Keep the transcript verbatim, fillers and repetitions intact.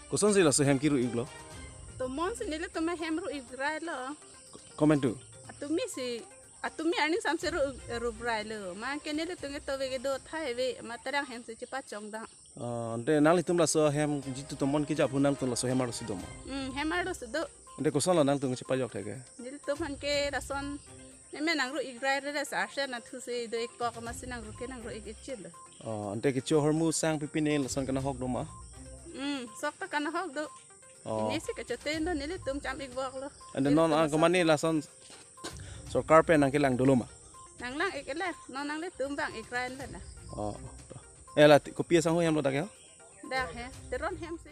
Kosonsi laso hem keru-iklo? Tomon si nelitum ahem ru-ik railo. Komantu? Atumi si, atumi arni samsi ru, ru railo. Mane ke nelitum ke to ave kedo thai ave, ma Terang hem si chepachongdam. Ah, ante nanglitum laso hem jitu tomon kejap ahut nangtum laso hem arlo si do ma? Hmm, hem arlo si do. Ante kosonlo nangtum chepajok thek ke? Nelitum aphan ke lason meme nangru-ik railo, sa arse na thusi do-ik kok, amatsi nangru ke nangru-ik-ik chelo. Oh, ante kecho ahormu sang pipine lason kanahok do ma? Hmm, sok ta kanahok do. Oh. Pine si kechote do, nelitum cham-ik boklo. Ante non nelitum ang kemani lason sorkar pen nangkelang dolo ma? Nanglang-ik-iklo, non nanglitum vang-ik railo na. Oh. Eh, la ti-, kopi asangho hemlo dak ya? Dak he, Teron hem si.